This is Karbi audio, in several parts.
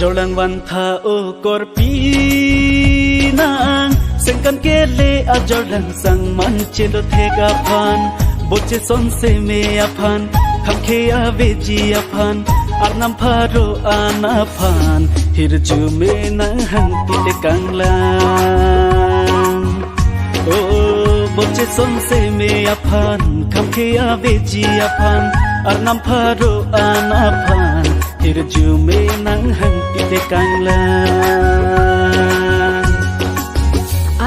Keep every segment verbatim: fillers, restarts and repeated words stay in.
Lang vantha o korpi nang, sengkan kele ajor lang sangman chelo thek aphan, boche son seme aphan, khamkhe aveji aphan, arnam pharo an aphan, hirjume nang hangpi tekang lang. O boche son seme aphan, khamkhe aveji aphan, arnam pharo an aphan, hirjume nang hangpi tekang lang.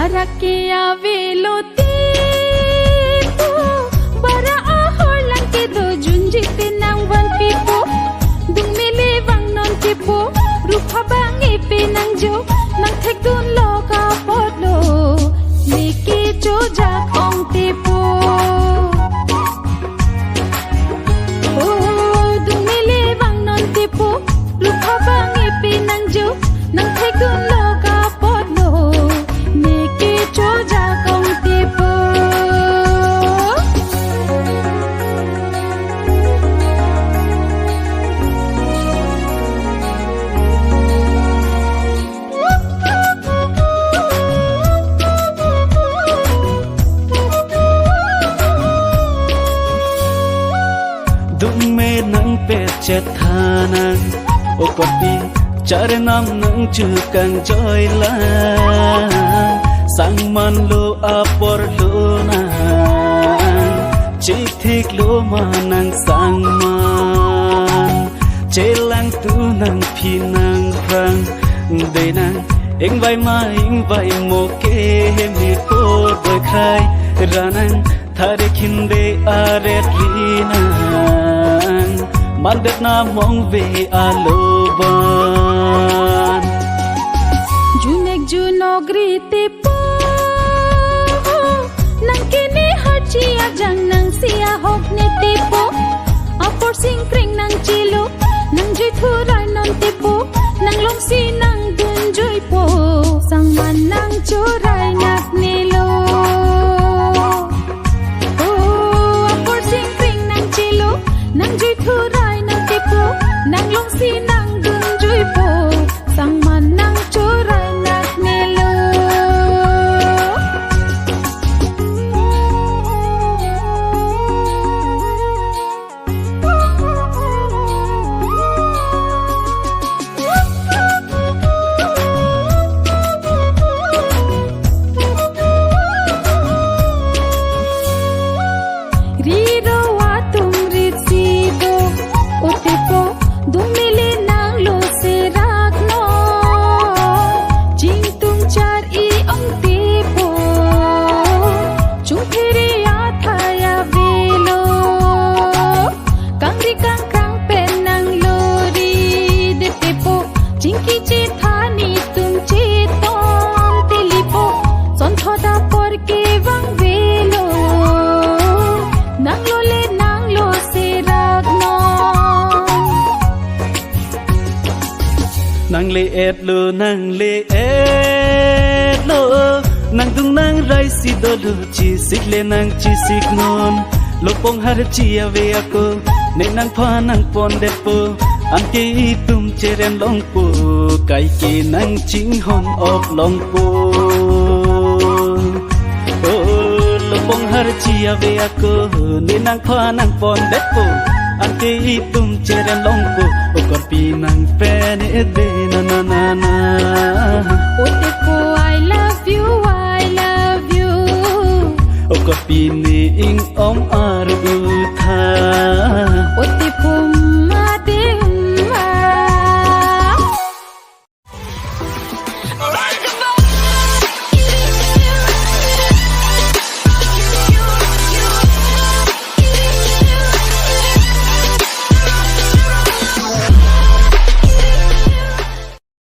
Arak ke avelo tipo, bara ahor lang kedo junji te nang vanpipo, dungmele vangnon tipo, rupha bang-e pe nang jo, nang thekdunlo ka apotlo, neke chojak ong tipo. O dungmele vangnon tipo, rupha bang-e pe nang jo, nang thekdunlo ka apotlo, neke chojak ong tipo. Dungme nang pechet thanang, o korpi charenam nang chukang joilang, sangmanlo aporlo nang, chithiklo ma nang sangman. Chelang tu nang phi nang phrang, de nang ingvai ma ingvai mo ke hemi po doi khai, ranang thare khinde aret ri nang, mandet na mong ve aloban. Junek junok ri tipo, nang kene harchi ajang nang si ahok ne tipo, apor singkring nang chelo, nang jui thurai non tipo, nang longsi nang dunjuipo, sangman nang churai nak nelo. O apor singkring nang chelo, nang jui thurai nang tipo, nang longsi nang dunjuipo, sangman nang churai nak nelo. Riro atum rit si do, o tipo, dungmele nanglo serak no. Chingtum char-i ong tipo, chungphiri athai avelo. Kangri kangkrang pen nanglo ri det tipo, chingki chithani tum chitom tilipo, sonthot apor ke vangvelo, nanglo le nanglo serak no. Nang le-etlo, nang le-etlo, nang dung nang rai si dolo, chisik le nang chisik non. Lopong harchi ave ako, ne nangphan nangpondetpo, anke itum cheren longpo, kaike nang chinghon ok longpo. O lopong harchi ave ako, ne nangphan nangpondetpo, anke itum cheren longpo, o korpi nang pen ede na na na na. O tipo, I love you, I love you. O korpi ne ing-ong aru